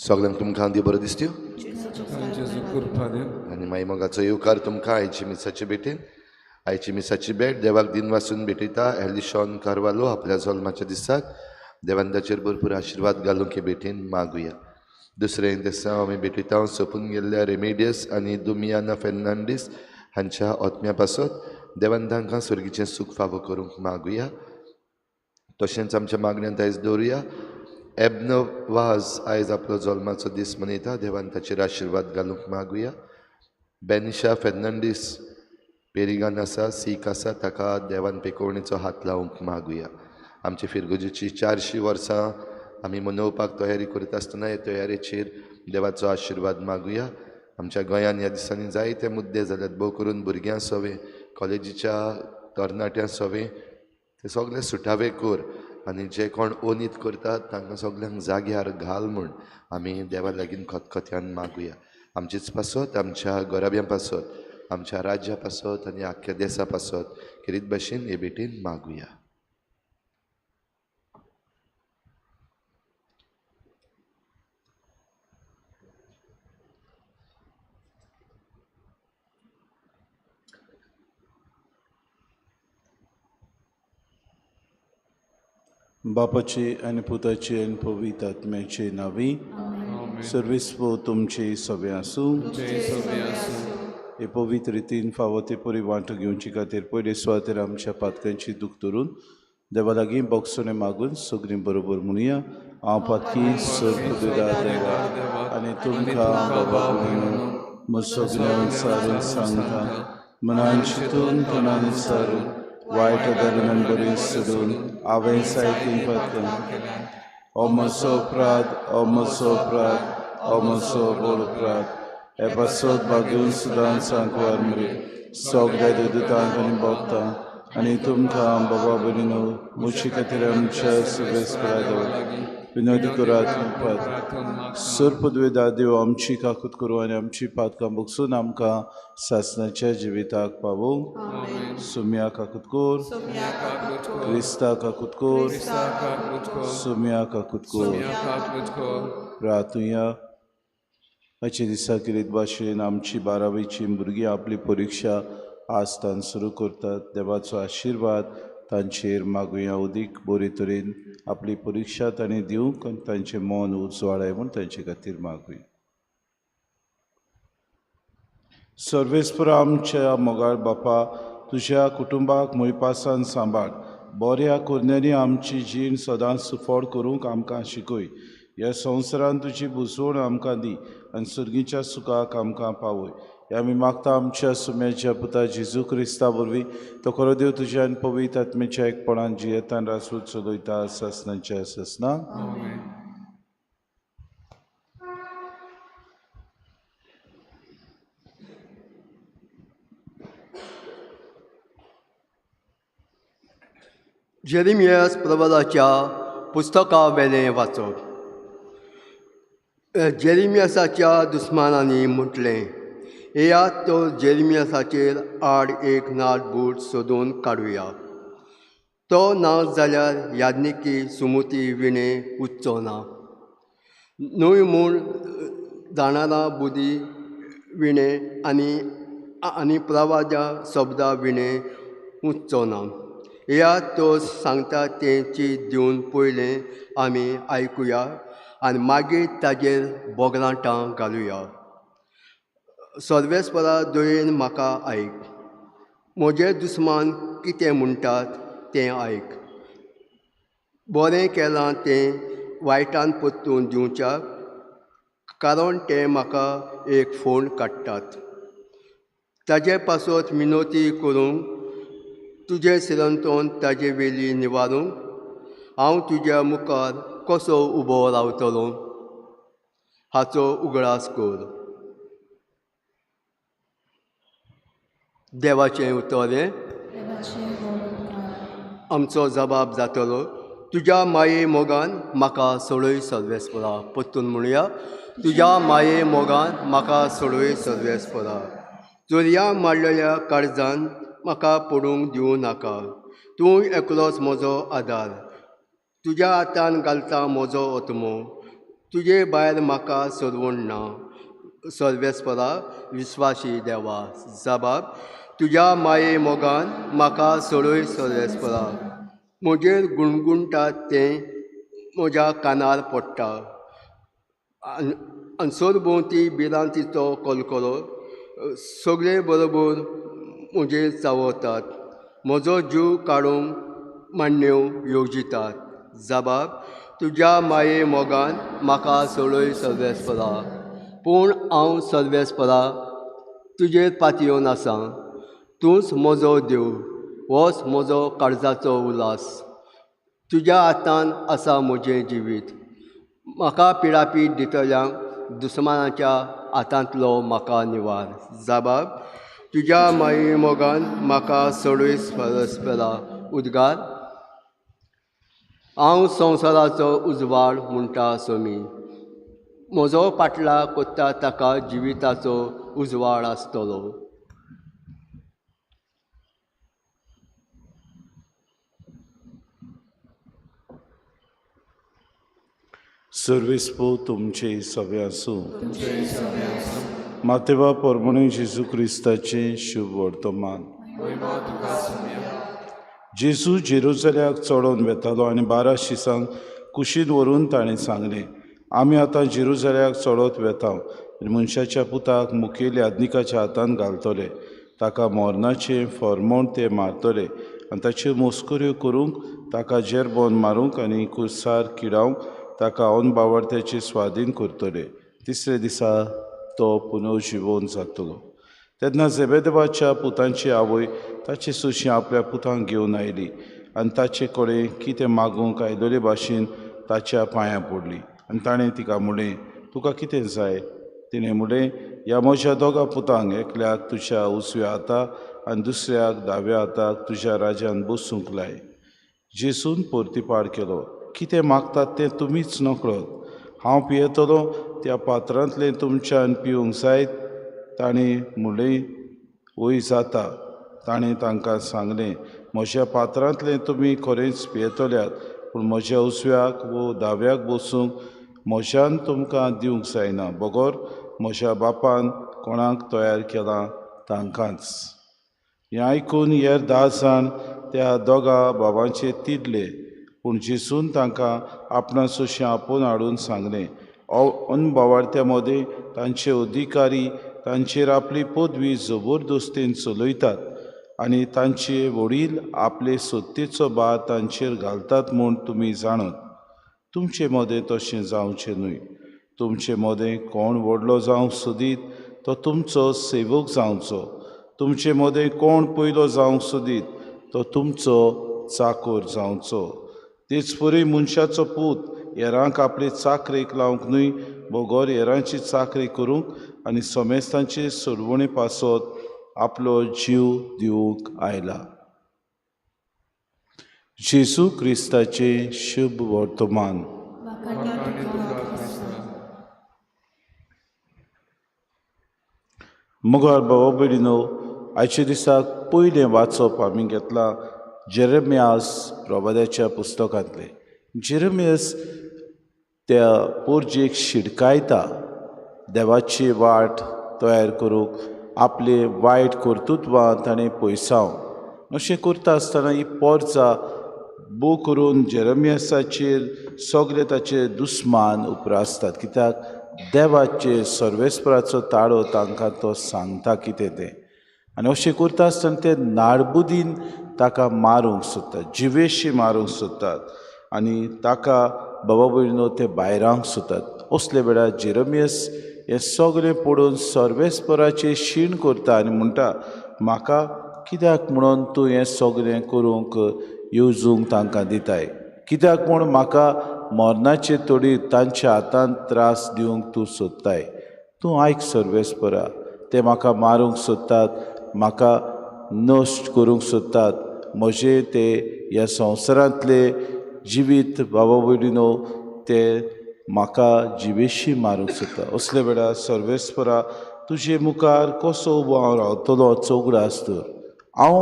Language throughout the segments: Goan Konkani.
सगळ्यांक तुमकां देव बरो दिसत्यो आनी मागीर मोगाचो येवकार तुमकां आयची मिसाचे भेटेन. आयची मिसाची भेट देवाक दिन वासून भेटयता एलिशॉन कार्वालो आपल्या जल्माच्या दिसाक देवान ताचेर भरपूर आशिर्वाद घालूंक हे भेटेन मागुया. दुसरें दिसा आमी भेटयता सोंपून गेल्ल्या रेमेडियस आनी दुमियाना फेर्नांडीस हांच्या आत्म्या पासत देवान तांकां स्वर्गीचें सूख फावो करूंक मागुया. तशेंच आमच्या मागण्यांत आयज दवरुया एबन वाज आयज आपलो जल्माचो दीस मनयता देवान ताचेर आशिर्वाद घालूंक मागुया. बेनिशा फेर्नांडीस पेरिगान आसा सीख आसा ताका देवान पेकोवणेचो हात लावंक मागुया. आमचे फिरगोजेची 400 वर्सां आमी मनोवपाक तयारी करता आसतना हे तयारेचेर देवाचो आशिर्वाद मागुया. आमच्या गोंयान ह्या दिसांनी जायते मुद्दे जाल्यात, भोव करून भुरग्यां सोवे, कॉलेजीच्या तरणाट्यां सोवे, ते सगळे सुटावे कर आनी जे कोण ओनीत करतात तांकां सगल्यांक जाग्यार घाल म्हूण आमी देवा लागीं खतखत्यान मागुया. आमचेच पासत, आमच्या घराब्यां पासत, आमच्या राज्या पासत आनी आख्ख्या देसा पासत खेरीत भाशेन हे भेटेन मागुया. बापाची आनी पुताची आनी पवित्र आत्म्याचे नांवी सर्वेस्पो तुमचे सगळे आसूं. हे पवित्र रितीन फावो ते परी वांटो घेवचे खातीर पयले सुवातेर आमच्या पातकांची दूख धरून देवा लागीं बोगसणें मागून सगळीं बरोबर म्हणुया. हांव पातकी सर्व देवा आनी तुमकां बाबा म्हणून सगळ्यांक सारून सांगता मनान चिंतून तोंडान सारून वायट धरून बरी सोडून हांवें सायतीन पातकां. ओ म्हजो अपराध, ओ म्हजो अपराध, ओ म्हजो व्हड अपराध. हे पासत भागून सुदान सांकवार मरे सगळ्या देवदूतांक आनी भक्तां आनी तुमकां बाबा भयणीनो म्हजे खातीर आमच्या सर्वेस्परा देवा विनोदी करात. सर्पद्वेदा देव आमची काकूत करूं आनी आमची पातकां बगसून आमकां सासणाच्या जिविताक पावोवंक. सुम्या काकूत कोर, क्रिस्ता काकूत कोर, सुम्या काकूत कोर. प्रार्थुया. आयच्या दिसा किरीत भाशेन आमची 12वीची भुरगीं आपली परिक्षा आज तान सुरू करतात. देवाचो आशिर्वाद तांचेर मागुया. उदीक बरे तरेन आपली परिक्षा तांणी दिवंक आनी तांचें मन उजवाडाय म्हूण तांचे खातीर मागुया. सर्वेस्परा आमच्या मोगाळ बापा, तुज्या कुटुंबाक मोयपासान सांबाळ. बऱ्या कोरण्यांनी आमची जीण सदांच सुफळ करूंक आमकां शिकय. ह्या संवसारान तुजी बुजवण आमकां दी आनी सर्गीच्या सुखाक आमकां पावय. हे आमी मागता आमच्या सुम्याच्या पुता जेजू क्रिस्ता वरवीं. तो खरो देव तुज्या आनी पवित्र आत्म्याच्या एकपणान जियेतान रासूत चलयता सासणाच्या सासना. जेरेमियास प्रबलाच्या पुस्तका वेलें वाचप. जेरेमियासाच्या दुस्मानांनी म्हटलें, येयात तो जेरेमियासाचेर आड एक नाट बूट सोदून काडुया. तो ना जाल्यार याज्ञिकी सुमुती विणें उच्चो ना न्हय म्हूण जाणारा बुदी विणें आनी आनी प्रवाद्या शब्दा विणें उच्चो ना. येयात तो सांगता तें चीत दिवन पयलें आमी आयकुया आनी मागीर ताजेर बोगलाटां घालुया. सर्वेस्परा दयेन म्हाका आयक, म्हजे दुस्मान कितें म्हणटात तें आयक. बरें केलां तें वायटान परतून दिवच्याक, कारण ते म्हाका एक फोण काडटात. ताजे पासत विनोती करूंक तुजें सिरंतोन ताजे वेली निवारूंक हांव तुज्या मुखार कसो उबो रावतलो हाचो उगडास कर. देवाचें उतर हें आमचो जबाब जातलो. तुज्या माये मोगान म्हाका सोडय सर्वेस्परा. परतून म्हणुया, तुज्या माये मोगान म्हाका सोडय सर्वेस्परा. चोरया मारलेल्या काळजान म्हाका पडूंक दिवं नाका. तूं एकलोच म्हजो आदार. तुज्या हातान घालता म्हजो आत्मो. तुजे भायर म्हाका सोडवण ना सर्वेस्परा विस्वासी देवा. जबाब तुज्या माये मोगान म्हाका सोडय सर्वेस्परा. म्हजेर गुणगुणटा तें म्हज्या कानार पडटा आनी सरभोंवती भिरांतीचो कलकलो सगळे बरोबर म्हजेर चाबवतात. म्हजो जीव काडूंक मांडण्यो येवजितात. जबाब तुज्या माये मोगान म्हाका सोडय सर्वेस्परा. पूण हांव सर्वेस्परा तुजेर पातयेवन आसा. तूंच म्हजो देव, होच म्हजो काळजाचो उल्हास. तुज्या हातान आसा म्हजें जिवीत. म्हाका पिडापीड दितल्यांक दुस्मानाच्या हातांतलो म्हाका निवार. जबाब तुज्या माये मोगान म्हाका सोडय सर्वेस्परा. उद्गार हांव संवसाराचो उजवाड म्हणटा सोमी. म्हजो पाटला कोत्ता ताका जिविताचो उजवाड आसतलो. सर्वेस्पो तुमचे सगळे आसूं. मातेवा परमणी जेजू क्रिस्ताचें शुभ वर्तमान. जेजू जेरुजल्याक चडोवन वेतालो आनी 12 शिसांक कुशीन व्हरून ताणें सांगलें, आमी आतां जेरुजल्याक चडत वेता आनी मनशाच्या पुताक मुखेल याज्ञिकाच्या हातान घालतले. ताका मरणाचें फॉर्मोण ते मारतले आनी ताच्यो मस्कऱ्यो करूंक ताका जेरबोन मारूंक आनी कुसार किडावंक ताका अनबावडत्याचे स्वाधीन करतले. तिसरे दिसा तो पुनर्जिवोन जातलो. तेन्ना जेबेदेवाच्या पुतांची आवय ताचे सुशी आपल्या पुतांक घेवन आयली आनी ताचे कडेन कितें मागूंक आयलेले भाशेन ताच्या पांयां पडली आनी ताणें तिका म्हणलें, तुका कितें जाय? तिणें म्हणलें, ह्या म्हज्या दोगां पुतांक एकल्याक तुज्या उजव्या हाताक आनी दुसऱ्याक दाव्या हाताक तुज्या राज्यान बसूंक लाय. जेजून परतीपाड केलो, कितें मागतात तें तुमीच नकळत. हांव पियेतलो त्या पात्रांतलें तुमच्यान पिवंक जायत? ताणें म्हणलें, वय जाता. ताणें तांकां सांगलें, म्हज्या पात्रांतलें तुमी खरेंच पियेतल्यात, पूण म्हज्या उजव्याक वो दाव्याक बसूंक म्हज्यान तुमकां दिवंक जायना, बगर म्हज्या बापान कोणाक तयार केलां तांकांच. हें आयकून हेर 10 जाण त्या दोगां बाबांचे तिडले. पूण जेजून तांकां आपणा सोशी आपोवन हाडून सांगलें, अनबावाडत्या मदें तांचे अधिकारी तांचेर आपली पदवी जबरदस्तीन चलयतात आनी तांचे वडील आपले सत्तेचो भार तांचेर घालतात म्हूण तुमी जाणत. तुमचे मदें तशें जावचें न्हय. तुमचे मदें कोण व्हडलो जावंक सोदीत तो तुमचो सेवक जावचो. तुमचे मदें कोण पयलो जावंक सोदीत तो तुमचो चाकोर जावचो. तेच परी मनशाचो पूत हेरांक आपले चाकरेक लावंक न्हय, बगर हेरांची चाकरी करूंक आनी समेस्तांचे सोडवणे पासत आपलो जीव दिवंक आयला. जेजू क्रिस्ताचें शुभ वर्तमान. मुखार बाबा भयणीनो, आयच्या दिसाक पयलें वाचप आमी घेतलां जेरेमियास प्रवाद्याच्या पुस्तकांतलें. जेरेमियास त्या पोरजेक शिडकायता देवाची वाट तयार करूंक, आपले वायट कर्तृत्वां ताणें पयसाव. अशें करता आसतना ही पोरचा बो करून जेरेमियासाचेर सगळे ताचे दुस्मान उप्रासतात, कित्याक देवाचे सर्वेस्पराचो ताळो तांकां तो सांगता कितें तें. आनी अशें करता आसतना ते नाडबुदीन ताका मारूंक सोदतात, जिवेशी मारूंक सोदतात आनी ताका बाबा भयणीनो ते भायरावंक सोदतात. असले वेळार जेरेमियास हें सगळें पळोवन सर्वेस्पराचेर शीण करता आनी म्हणटा, म्हाका कित्याक म्हणून तूं हें सगळें करूंक येवजूंक तांकां दिताय? कित्याक म्हूण म्हाका मरणाचे तडीर तांच्या हातान त्रास दिवंक तूं सोदताय? तूं आयक सर्वेस्परा, ते म्हाका मारूंक सोदतात, म्हाका नश्ट करूंक सोदतात. म्हजें ते ह्या संवसारांतले जिवीत बाबा भयणीनो ते म्हाका जिवेशी मारूंक सोदता. असले वेळार सर्वेस्परा तुजे मुखार कसो उबो हांव रावतलो चौगडास तर? हांव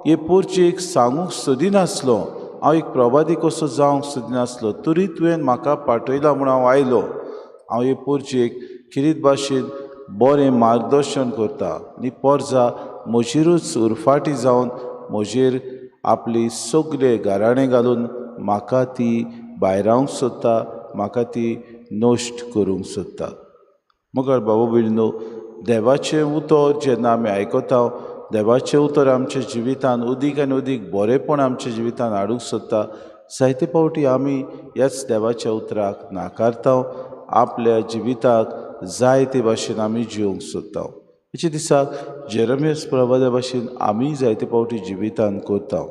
हे पोरचेक सांगूंक सोदिनासलो, हांव एक प्रवादी कसो जावंक सोदिनासलो, तरी तुवें म्हाका पाठयला म्हूण हांव आयलो. हांव हे पोरचेक किरीत भाशेन बरें मार्गदर्शन करता आनी पोरजा म्हजेरूच उरफाटी जावन म्हजेर आपली सगळे गाराणें घालून म्हाका ती भायरावंक सोदता, म्हाका ती नश्ट करूंक सोदता। मगर बाबा भयणीनो, देवाचें उतर जेन्ना आमी आयकता, देवाचें उतर आमच्या जिवितान अदीक आनी अदीक बरेंपण आमच्या जिवितान हाडूंक सोदता। जायते फावटी आमी ह्याच देवाच्या उतराक नाकारता, आपल्या जिविताक जाय ते भाशेन आमी जिवंक सोदता। हेच्या दिसाक जेरमियस प्रवादा भाशेन आमी जायते फावटी जिवितान करता।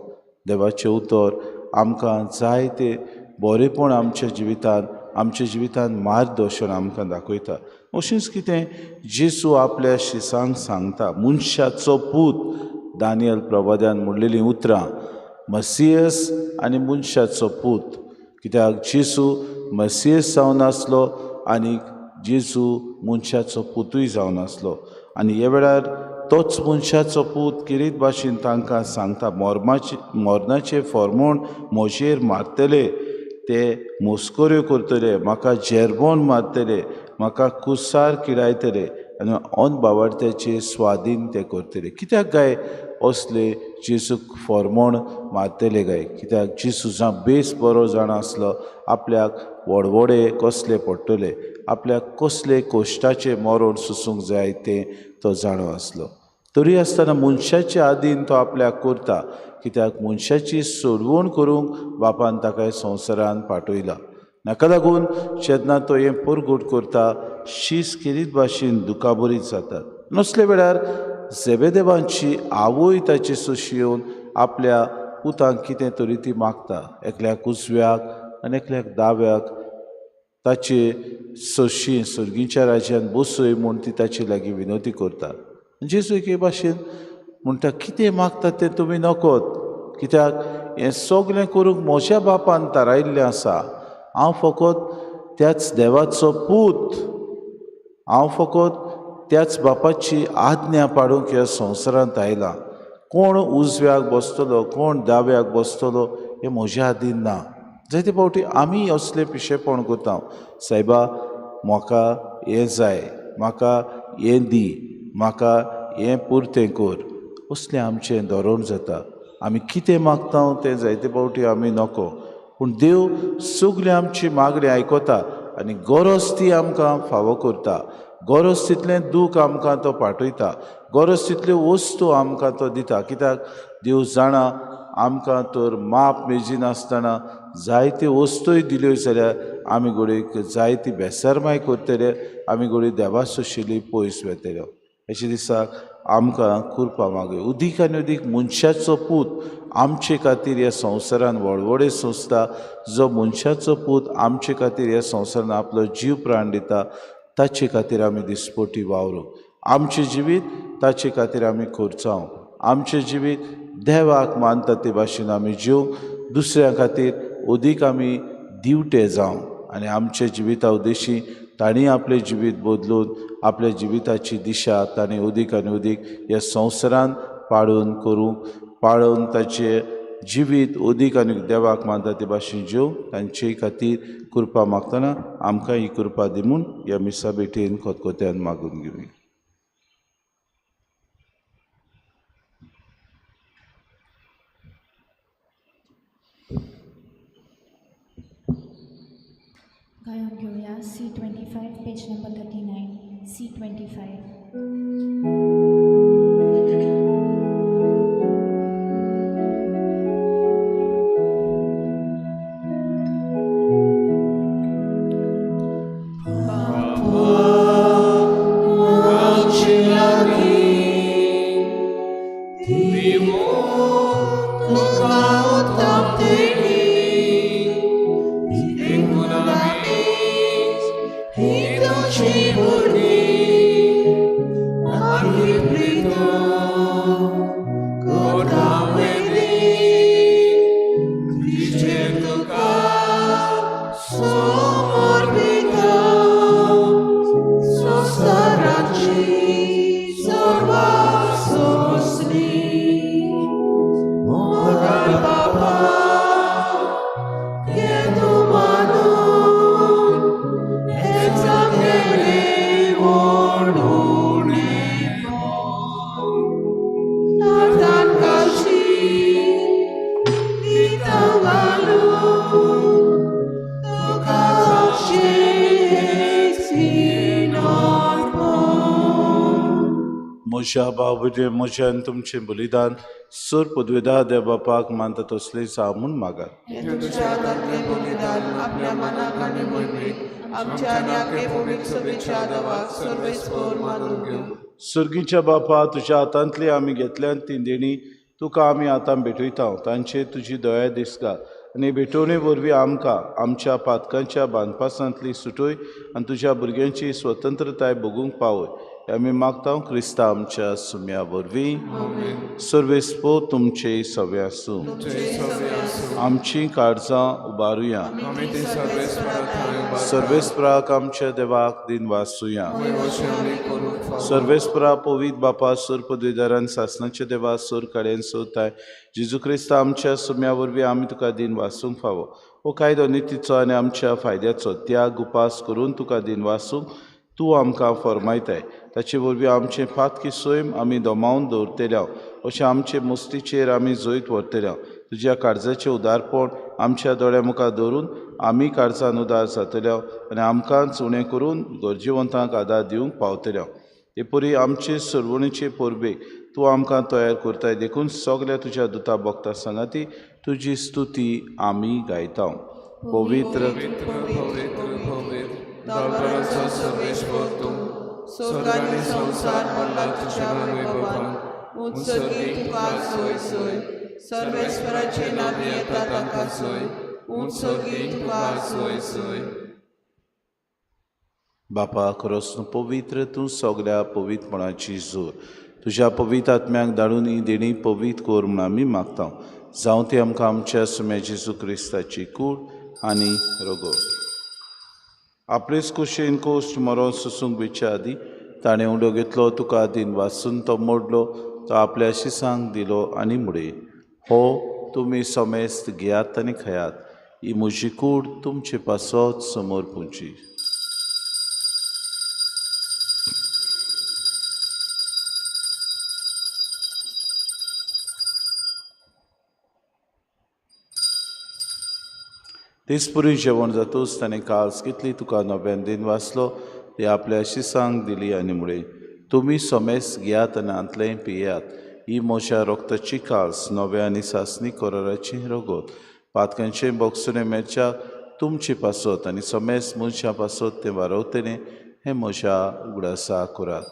देवाचें उतर आमकां जायते बरेंपण आमच्या जिवितान, आमच्या जिवितान मार्गदर्शन आमकां दाखयता। अशेंच कितें जेजू आपल्या शिसांक सांगता, मनशाचो पूत, दानियल प्रवाद्यान म्हणलेलीं उतरां, मसियस आनी मनशाचो पूत। कित्याक जेजू मसियस जावन आसलो आनी जेजू मनशाचो पुतूय जावन आसलो। आनी ह्या वेळार तोच मनशाचो पूत किरीत भाशेन तांकां सांगता, मरणाचें फॉर्मोण म्हजेर मारतले, ते मस्कऱ्यो करतले, म्हाका जेरबोन मारतले, म्हाका कुसार किडायतले आनी अनबावार्थ्याचे स्वाधीन ते करतले। कित्याक काय असले जेजूक फॉर्मोण मारतले काय? कित्याक जेजू जावं बेस बरो जाणा आसलो आपल्याक व्हडवडे कसले पडटले, आपल्याक कसले कोश्टाचें मरण सोसूंक जाय तें तो जाणो आसलो। तरी आसतना मनशाचे आदीन तो आपल्याक करता, कित्याक मनशाची सोडवण करूंक बापान ताका संवसारान पाठयला। नाका लागून जेन्ना तो हें परगट करता, शीस किरीत भाशेन दुखाबरीत जातात। नसले वेळार जेबेदेवांची आवय ताची सोशी येवन आपल्या पुतांक कितें तरी ती मागता, एकल्याक उजव्याक आनी एकल्याक दाव्याक ताचे सोशी सर्गीच्या राज्यान बसय म्हूण ती ताचे लागीं विनवती करता। जेजू एके भाशेन म्हणटा, कितें मागता तें तुमी नकोत, कित्याक हें सगळें करूंक म्हज्या बापान थारायिल्लें आसा। हांव फकत त्याच देवाचो पूत, हांव फकत त्याच बापाची आज्ञा पाडूंक ह्या संवसारांत आयला। कोण उजव्याक बसतलो, कोण दाव्याक बसतलो हें म्हज्या आदीन ना। जायते फावटी आमी असलें पिशेपण करता, सायबा म्हाका हें जाय, म्हाका हें दी, म्हाका हें पुरतें कर, असलें आमचें धोरण जाता। आमी कितें मागता तें जायते फावटी आमी नको, पूण देव सगळीं आमची मागणी आयकता आनी गरज ती आमकां फावो करता। गरज तितलें दूख आमकां तो पाठयता, गरज तितल्यो वस्तू आमकां तो दिता। कित्याक देव जाणा आमकां तर माप मेजिनासतना जायत्यो वस्तूय दिल्यो जाल्यार आमी घडयेक जायती बेसरमाय करतले, आमी घडये देवा सोशिल्ली पयस वेतले। अशें दिसाक आमकां कृपा मागूया। अदीक आनी अदीक मनशाचो पूत आमचे खातीर ह्या संवसारान व्हडवडे सोंसता, जो मनशाचो पूत आमचे खातीर ह्या संवसारान आपलो जीव प्राण दिता, ताचे खातीर आमी दिसपटी वावरूं। आमचें जिवीत ताचे खातीर आमी खर्चाव, आमचें जिवीत देवाक मानता ते भाशेन आमी जिवंक, दुसऱ्या खातीर अदीक आमी दिवटे जावं आनी आमच्या जिविता उद्देशी तांणी आपलें जिवीत बदलून आपल्या जिविताची दिशा तांणी अदीक आनी अदीक ह्या संवसारान पाळून करूंक, पाळून ताचें जिवीत अदीक आनी देवाक मानता ते भाशेन जिवंक तांचे खातीर कृपा मागतना आमकां ही कृपा दी म्हूण ह्या मिसा भेटेन खतखत्यान मागून घेवया। गायन घेवया C25 page number 39, C25। He म्हज्या बाबुजे म्हजें आनी तुमचें बलिदान सर पदवेदार देव बापाक मानता तसलें जावं म्हूण मागात. तुज्या हातांतलें बलिदान आपल्या मनाक आनी मोहिमेक आमच्या आनी आगे भूमीक सभेच्या देवाक सर्वेस्पर मानून घेवं. सर्गीच्या बापा, तुज्या हातांतली आमी घेतल्यान ती देणी तुका आमी आतां भेटयता. तांचेर तुजी दया दिसता आनी भेटवणे वरवीं आमकां आमच्या पातकांच्या बांदपासांतली सुटय आनी तुज्या भुरग्यांची स्वतंत्रताय भोगूंक पावय. आमी मागता क्रिस्ता आमच्या सुम्या वरवीं. सर्वेस्पर तुमचे सवे आसूं. आमची काळजां उबारुया. सर्वेस्पराक आमच्या देवाक दिन वासुया. सर्वेस्परा पवित्र बापा, सर पदवीदारान सासणाच्या देवा, सर काड्यान सोताय जेजू क्रिस्ता आमच्या सुम्या वरवीं आमी तुका दिन वासूंक फावो. हो कायदो नितीचो आनी आमच्या फायद्याचो त्याग उपास करून तुका दिन वासूंक तूं आमकां फर्मायताय. ताचे वरवीं आमचें पातकी सैम आमी दमावन दवरतल्या अशें आमचे मुस्तीचेर आमी जैत व्हरतल्या. तुज्या काळजाचें उदारपण आमच्या दोळ्या मुखार दवरून आमी काळजान उदार जातल्या आनी आमकांच उणें करून गरजेवंतांक आदार दिवंक पावतल्या. हे परी आमचे सरवणीचे परबेक तूं आमकां तयार करताय. देखून सगल्या तुज्या दुता भक्ता सांगाती तुजी स्तुती आमी गायता. पवित्र दरबाराचो सर्वेश्वर तूं, स्वर्ग आनी संवसार भरला तुज्या वैभवान. उंच सर्गी तुका सोय सोय, सर्वेश्वराचे नांव येता ताका सोय. उंच सर्गी तुका सोय सोय. बापा, खरोच तूं पवित्र, तूं सगल्या पवित्रपणाची जोर. तुज्या पवित्र आत्म्याक धाडून ही देणी पवित्र कर म्हूण आमी मागता. जावं ती आमकां आमच्या सुम्या जेजू क्रिस्ताची कूड आनी रगत. आपलेच कुशीन कोश्ट मरोन सोसूंक वेच्या आदीं ताणें उंडो घेतलो, तुका दिन वासून तो मोडलो, तो आपल्या शिसांक दिलो आनी मुडे, हो तुमी समेस्त घेयात आनी खायात, ही म्हजी कूड तुमचे पासत समोर पुंची. तेचपुरी जेवण जातूच ताणें काल्स घेतली, तुका नव्यान दिन वाचलो, ती आपल्या शिसांक दिली आनी मुळे, तुमी समेस घेयात आनी हांतलें पियात, ही म्हज्या रक्ताची काल्स नव्या आनी सासणी कराराची रगत. पातकांचें बोगसुणें मेळच्या तुमचे पासत आनी समेस मनशां पासत तें वारवतलें, हें म्हज्या उगडासा करात.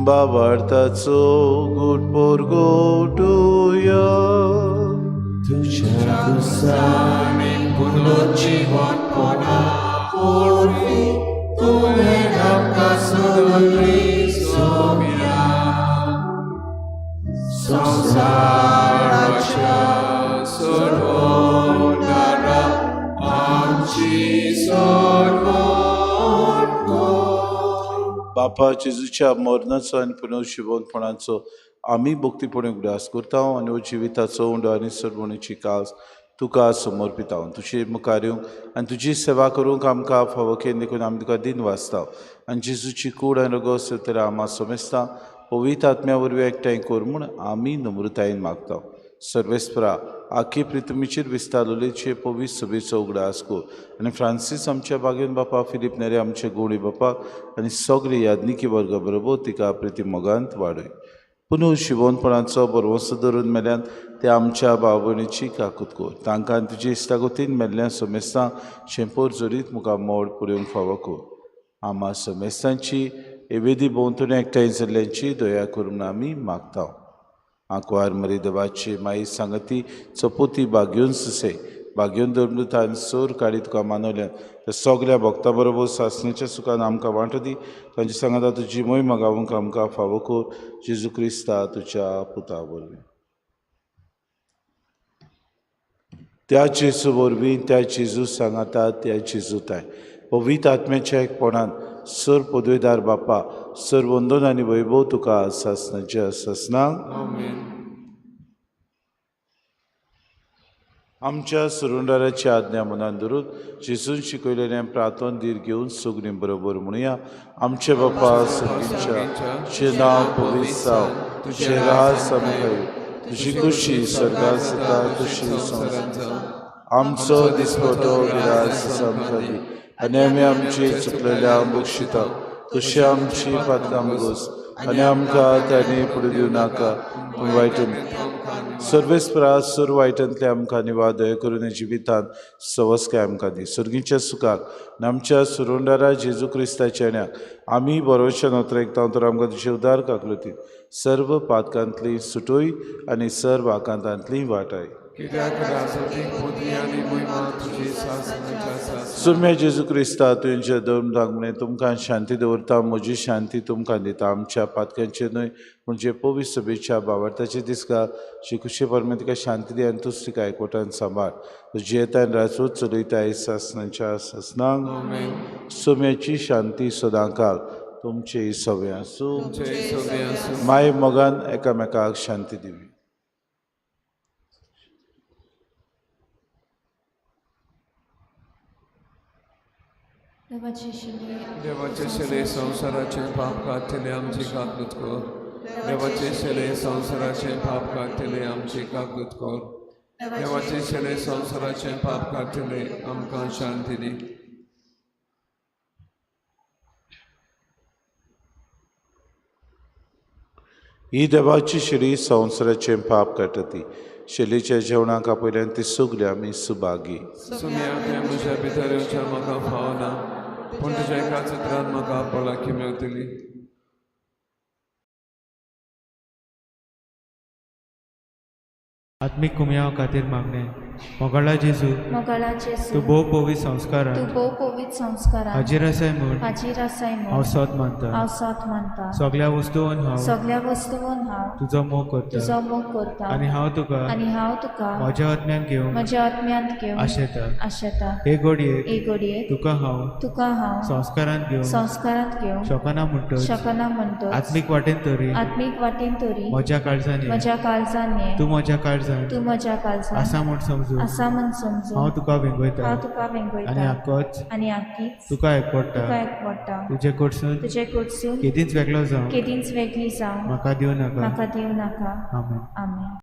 बाबार्थाचो गुट पोरगोटुया तुज्या कुसांनी पुनर्जिवनपणा वरवीं तुवें आमकां सोडयली सोम्या. संवसाराच्या सोडवणारा आमची सोडवण कर. बापा, जेजूच्या मरणाचो आनी पुनर्जिवनपणाचो आमी भक्तीपणी उगडास करता आनी हो जिविताचो उंडो आनी सरवणीची कास तुका समर्पिता. तुजे मुखार येवंक आनी तुजी सेवा करूंक आमकां फावो केली देखून आमी तुका दिन वाचता. आनी जेजूची कूड आनी रगत सोदतल्या आमा समेस्ता पवित्र आत्म्या वरवीं एकठांय कर म्हूण आमी नम्रतायेन मागता. सर्वेस्परा, आखी प्रितमीचेर विस्तारलेचे पवित्र सभेचो उगडास कर आनी फ्रांसीस आमच्या बागेन बापा, फिलीप नेरे आमचे गोवणी बापा आनी सगळे याज्ञिकी वर्गा बरोबर तिका प्रिती मोगांत वाडय. पुनू शिवोनपणाचो बरवसो धरून मेल्यान ते आमच्या भाव भयणीची काकूत कर. तांकां तुजी इश्टागतीन मेल्ल्या समेस्तां शेंपोर जोडीत मुखार मोड पुरोवंक फावो कर. आमा समेस्तांची एवेदी भोंवतणी एकठांय जाल्ल्यांची दया करून आमी मागता. आंकवार मरी देवाची माई सांगती चपोती बागेवन सुसे बागेवन धर्मदूत आनी सोर काडी तुका मानवल्यान त्या सगल्या भक्ता बरोबर सासणेच्या सुखान आमकां वांटो दी. तांचे सांगाता तुजी मोहिमा गावूंक आमकां फावो कर. जेजू क्रिस्ता तुज्या पुता वरवीं. त्या जेजू वरवीं, त्या जेजू सांगाता, त्या जेजू ताय पवित्र आत्म्याच्या एकपणान सर पदवेदार बापा, सर वंदन आनी वैभव तुका सासणाच्या सासणाक. आमच्या सुरुंडाराची आज्ञा मनान धरून जेजून शिकयलेलें प्रार्थन धीर घेवन सगळीं बरोबर म्हणुया. आमचे बापा सर्गींच्या, तुजें नांव पवित्र जावं, तुजें राज आमकां येवं, तुजी खुशी स्वर्गात जाता तशी संवसारांत जावं. आमचो दिसपटो विरास आमकां दी आनी आमी आमची चुकलेल्या बक्षिता तशी आमची पातकां गोस आनी आमकां तांणी फुडें दिवं नाका पूण वायटून सर्वेस्परा सुर वायटांतले आमकां निवादय दया करून जिवितांत सवस्काय आमकां दी. सर्गीच्या सुखाक आनी आमच्या सुरुंडारा जेजू क्रिस्ताच्या येण्याक आमी बरोवच्या नोत्रेकता तर आमकां तुजे उदार काकलुतीन सर्व पातकांतली सुटोय आनी सर्व आकांतांतली वाटाय. कित्याक राजवटीक बुद्धी आनी महिमा तुजी सासणाच्या सासणाक. सुम्या जेजू क्रिस्ता तुमच्या दोन दागणे तुमकां शांती दवरता, म्हजी शांती तुमकां दिता. आमच्या पातक्यांचे न्हय पूण जे पवित्र सभेच्या बावडताचे दिसका शिकुशे परमे तिका शांती दी आनी तूच तिका एकवटान सांबाळ. जियेता आनी राजवट चलयता सासणाच्या सासणाक. आमेन. सुम्याची शांती सदांकाल तुमचे सगळे आसूं. तुमचे सगळे आसूं. माय मोगान एकामेकाक शांती दिवी. देवाचे शिले देवाचे शिले संवसाराचे पाप काडटले आमची काकूत कर. देवाचे शिले संवसाराचे पाप काडटले आमची काकूत कर. देवाचे शिले संवसाराचे पाप काडटले आमकां शांती दी. ही देवाची शिडी संवसाराचें पाप काडटा ती शेलीच्या जेवणाक आपयल्यान ती सगळी आमी सुभागी. सुम्या तें म्हज्या भितर येवच्या म्हाका फावना, पूण तुज्या एकाच उतरान म्हाका भलायकी मेवतली. आत्मीक कुमयाव खातीर मागणें. मोगाळा जेजू, मोगाळा जेजू, तूं भोव पवित्र संस्कारान तूं भोव पवित्र संस्कारान हाजीर आसाय म्हूण हाजीर आसाय म्हूण हांव सोद मानता. हांव सोद मानता. सगळ्या वस्तून हांव सगळ्या वस्तून हांव तुजो मोग करता तुजो मोग करता आनी हांव तुका आनी हांव तुका म्हज्या आत्म्यान घेवन म्हज्या आत्म्यांत घेवन आशेता. आशेता. हे घडयेक हे घडयेक तुका हांव तुका हांव संस्कारांत घेवन संस्कारांत घेवन शकना म्हणटच शकना म्हणटच आत्मीक वाटेन तरी आत्मीक वाटेन तरी म्हज्या काळजान ये. म्हज्या काळजान ये. तूं म्हज्या काळजान तूं म्हज्या काळजान आसा म्हूण समजून आसा म्हूण समजून हांव तुका वेंगयता हांव तुका वेंगयता आनी आकोच आनी आकीच तुका एकवडटा. तुका एकवडटा. तुजे कडसून तुजे कडसून केदींच वेगळो जावं केदींच वेगळी जावं म्हाका दिवं नाका. म्हाका दिवं नाका. आमेन. आमेन.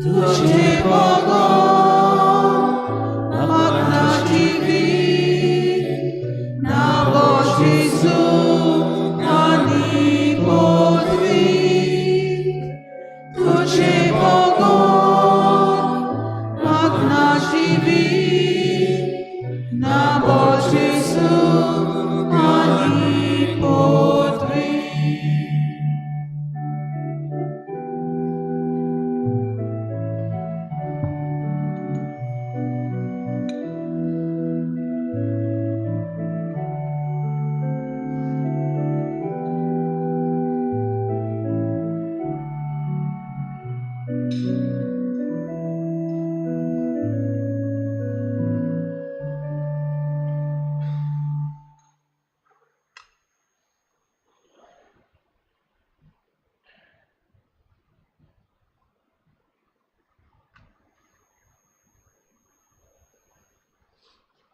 Tuche pogo, magna TV.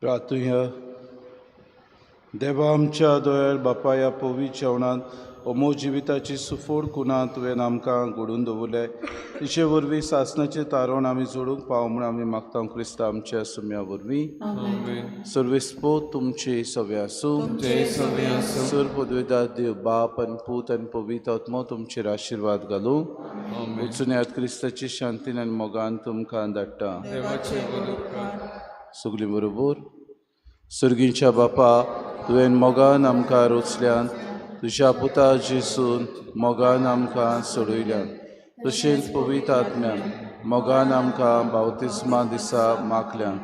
प्रार्थुया. देवा आमच्या दोयार बापा ह्या पवित्र जेवणांत अमोल जिविताची सुफोड कुना तुवें आमकां घडून दवरले, तिचे वरवीं सासणाचें तारण आमी जोडूंक पाव म्हूण आमी मागता क्रिस्ता आमच्या सुम्या वरवीं. सर्वेस्पोत तुमचे सवे आसूं. सर पदवेदार देव बाप आनी पूत आनी पवित्र आत्मो तुमचेर आशिर्वाद घालूं. वचून क्रिस्ताची शांतीन आनी मोगान तुमकां धाडटा. सगळीं बरोबर. सर्गीच्या बापा, तुवें मोगान आमकां रोचल्यान, तुज्या पुता जेसून मोगान आमकां सोडयल्यान, तशेंच पवित्र आत्म्यान मोगान आमकां बावतिस्मा दिसा मागल्यान.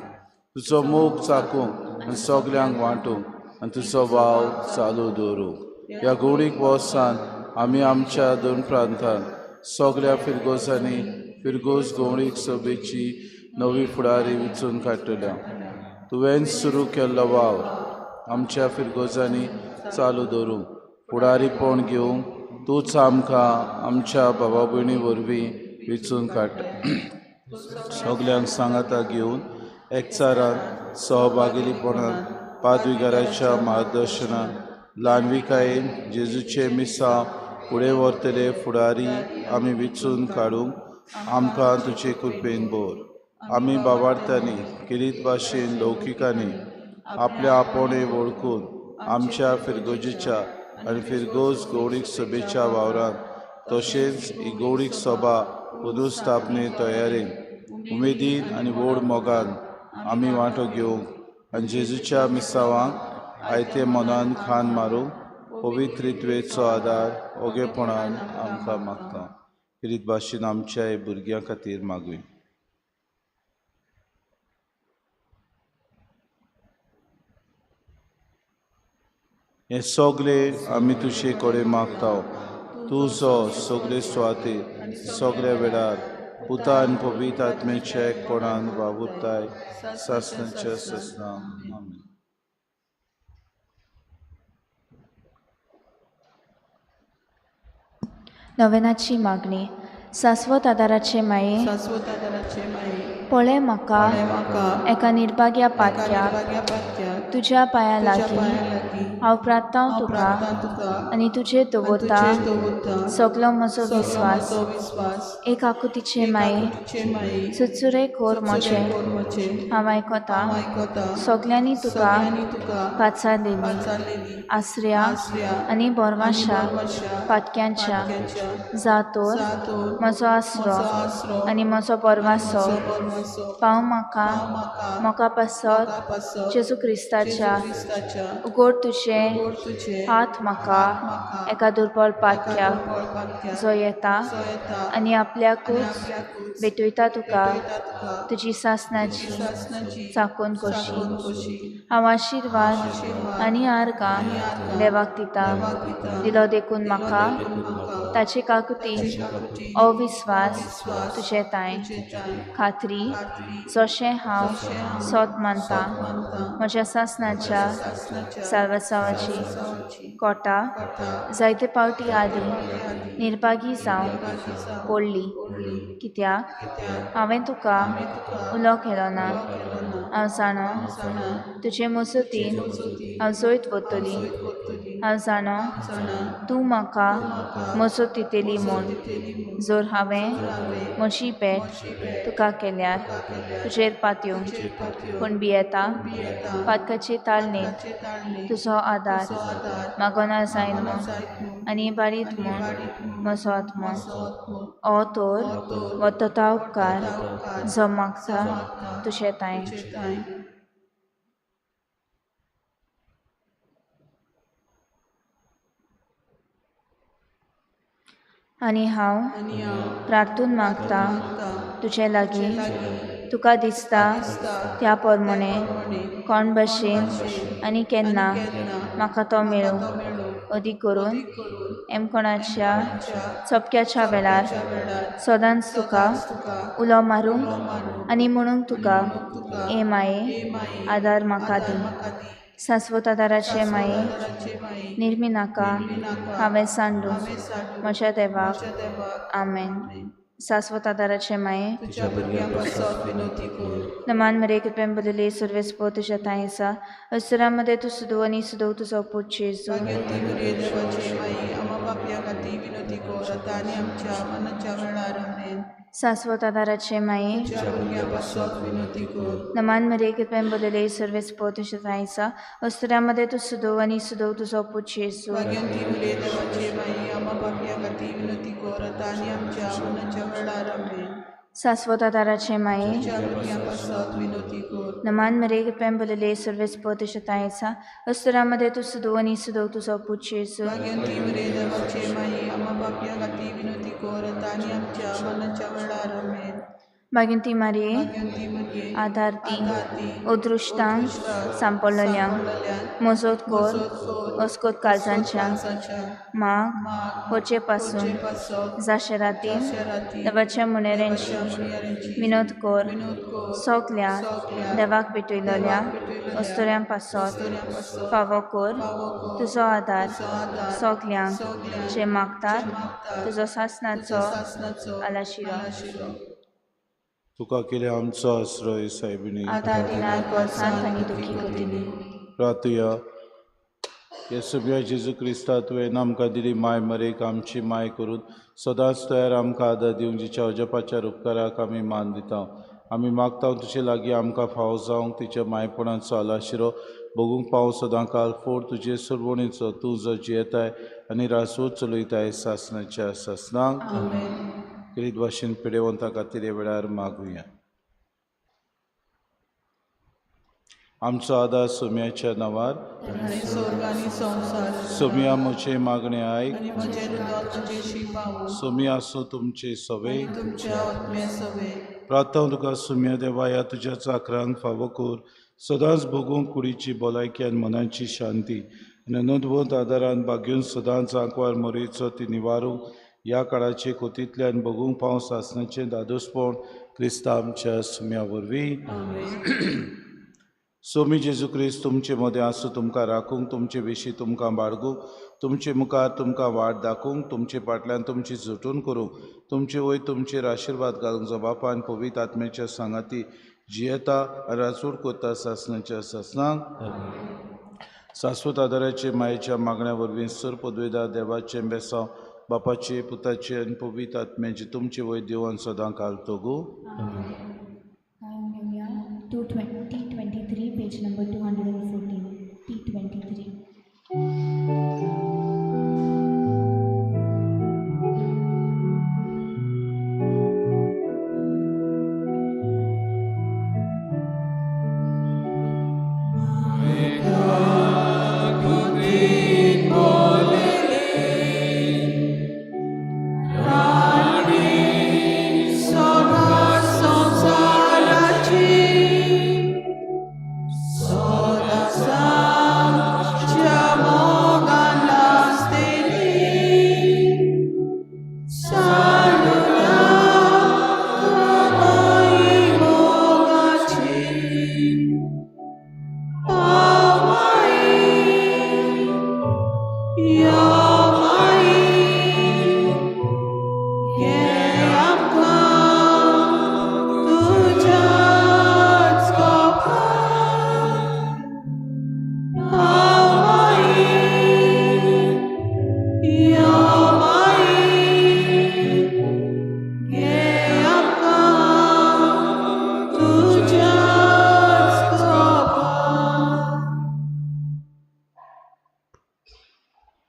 तुजो मोग चाकूंक आनी सगल्यांक वांटूंक आनी तुजो वाव चालू दवरूंक ह्या गोडीक वर्सान आमी आमच्या दोन प्रांतांत सगल्या फिरगोजांनी फिरगोज गोवणीक सभेची नवी फुडारी विचून काडटल्या. तुवें सुरू केल्लो वावर आमच्या फिरगोजांनी चालू दवरूंक फुडारीपण घेवंक तूंच आमकां आमच्या बाबा भयणी वरवीं विचून काडटा. सगल्यांक सांगाता घेवन एकचारान सहभागीपणान पादविगाराच्या मार्गदर्शनान ल्हानविकायेन जेजूचे मिसांव फुडें व्हरतले फुडारी आमी विचून काडूंक आमकां तुजे कृपेन भर. आमी बाबार्थांनी किरीत भाशेन लौकिकांनी आपल्या आपोणे वळखून आमच्या फिरगोजीच्या आनी फिरगोज गौडीक सभेच्या वावरान तशेंच ही गौडीक सभा पुनर्स्थापने तयारेन उमेदीन आनी व्हड मोगान आमी वांटो घेवंक आनी जेजूच्या मिसावांक आयते मनान खान मारूंक पवित्रित्वेचो आदार ओगेपणान आमकां मागता. किरीत भाशेन आमच्या भुरग्यां खातीर मागूया. हे सगळे आमी तुजे कडेन मागता, तूं जो सगळे सुवातेर सगळ्या वेळार पुता आनी पवित्र आत्म्याच्या एकपणान वावुरताय सासणाच्या सासणा. आमेन. नवेनाची मागणी. सास्वत आदाराचे माये, पळय म्हाका एका निर्भाग्या पात्याक तुज्या पांया लागीं हांव प्रार्थांव तुका आनी तुजेर दवरता सगलो म्हजो विस्वास. एक आकुतीचे माये, सुचुरे कोर म्हजें हांव आयकता, सगल्यांनी तुका पाचारलेली आसऱ्या आनी बोरवाशा पातक्यांच्या जातोर म्हजो आसरो आनी म्हजो बोरवासो पाव म्हाका म्हाका पासत जेजू क्रिस्ताच्या उगड तुजे हात म्हाका एका दुर्बळ पातक्याक जो येता आनी आपल्याकूच भेटयता तुका तुजी सासणाची चाकून कशी. हांव आशिर्वाद आनी आर्गां देवाक दिता दिलो देखून म्हाका ताचे काकुती अविस्वास तुजे तांय खात्री जशें हांव सोत मानता म्हज्या सासणाच्या साल्वासांवाची कोटा जायते पावटी आदी निर्भागी जावन पडली, कित्याक हांवें तुका उलो केलो ना. हांव जाणो तुजे मजतीन हांव जैत वतली, हांव जाणो तूं म्हाका मजत दितली म्हूण. जर हांवें म्हजी भेट तुका केल्यार तुजेर पातयेवन, पूण भियेता पातकाचे तालनेत तुजो आदार मागना जायन म्हूण आनी बारीत म्हूण म्हजो आत्मो. ओ तर वतता उपकार जो मागता तुजे तांय. आनी हांव प्रार्थून मागता तुजे लागीं तुका दिसता त्या प्रमाणे कोण भशेन आनी केन्ना म्हाका तो मेळूं, अदीक करून एमकोणाच्या चपक्याच्या वेळार सदांच तुका उलो मारूंक आनी म्हणूंक तुका ए माये आदार म्हाका दी. सास्वत आदाराचे माये, निर्मी नाका हांवें सांडूं म्हज्या देवाक. आमेन. सास्वत आदाराचे माये तुज्या भुरग्यां पासत विनोती कर नमान मरे कृपेन बदले सर्वेस्पो तुज्या थांय आसा असुरां मदें तूं सुदू आनी सुदव तुजो पूत जेजू भाग्यवंती मरिये देवाची माई आम्हा पापया खातीर विनोती कर आतां आनी आमच्या मरणाच्या वेळार आमेन सास्वत आदाराचे माये तुज्या भुरग्यां पासत विनोती कर नमान मरे कृपेन बदले सर्वेस्पो तुज्या थांय आसा असुरां मदें तूं सुदू आनी सुदव तुजो पूत जेजू भाग्यवंती मरिये देवाची माई आम्हा पापया खातीर विनोती कर आतां आनी आमच्या मरणाच्या वेळार आमेन सास्वत आदाराचे माये तुज्या भुरग्यां पासत विनोती कर नमान मरे कृपेन बदले सर्वेस्पो तुज्या थांय आसा असुरां मदें तूं सुदू आनी सुदव तुजो पूत जेजू भाग्यवंती मरिये देवाची माई आम्हा पापया खातीर विनोती कर आतां आनी आमच्या मरणाच्या वेळार आमेन मागीर मारये भाग्यवंती मरिये आधार दी आधार दी अदृश्टांक सांपडलेल्यांक मजत कर अस्कोत काळजांच्या माग होचे पासून जाशेरातीन देवाच्या मुनेऱ्यांची विनोद कर सोगल्या देवाक भेटयलेल्या अस्तुऱ्यां पासत फावो कर तुजो आदार सोगल्यांक जे मागतात तुजो सासनाचो आलाशिरो तुका केले आमचो आश्रय सायबिणी आधार दिनात बोल्सांत आनी दुखी कोतिनी प्रार्थुया हे सुम्या जेजू क्रिस्ता तुवें आमकां दिली माय मरेक आमची माय करून सदांच तयार आमकां आदार दिवंक जिच्या अजपाच्या उपकाराक आमी मान दिता. आमी मागता तुजे लागीं आमकां फावो जावंक तिच्या मायपणाचो आलाशिरो भोगूंक पावो सदां काल फोड तुजे सरवणीचो तूं जो जियेताय आनी रासो चलयताय सासणाच्या सासणाक. क्रीत भाशेन पिडेवंता खातीर ह्या वेळार मागुया. आमचो आदार सोम्याच्या नांवार. सोम्या म्हजें मागणें आयक. सोम्या आसूं तुमचे सवे. प्रार्थना तुका सोम्या देवा ह्या तुज्या चाकरांक फावो कर सदांच भोगूंक कुडीची भलायकी आनी मनाची शांती आनी अनंतवंत आदारान बागेवन सदांच आंकवार मोरेचो ती निवारूंक ह्या काळाचे कोतींतल्यान भोगूंक पावस सासणाचें दादोसपण क्रिस्ता आमच्या सुम्या वरवीं. सोमी जेजू क्रिस्त तुमचे मदें आसूं, तुमकां राखूंक, तुमचे विशीं तुमकां बाळगूंक, तुमचे मुखार तुमकां वाट दाखोवंक, तुमचे फाटल्यान तुमची झटून करूंक, तुमचे वयर तुमचेर आशिर्वाद घालूंक जो बापान पवित्र आत्म्याच्या सांगाती जियेता आनी राजवट करता सासणाच्या सासणाक. सास्वत आदाराचे मायेच्या मागण्या वरवीं सर पदवेदार देवाचें बेसांव बापाचे पुताचे आनी पवित्र आत्म्याचे तुमचे वयर देवान सदां काल तगू. T23, page number 214, T23. Amen.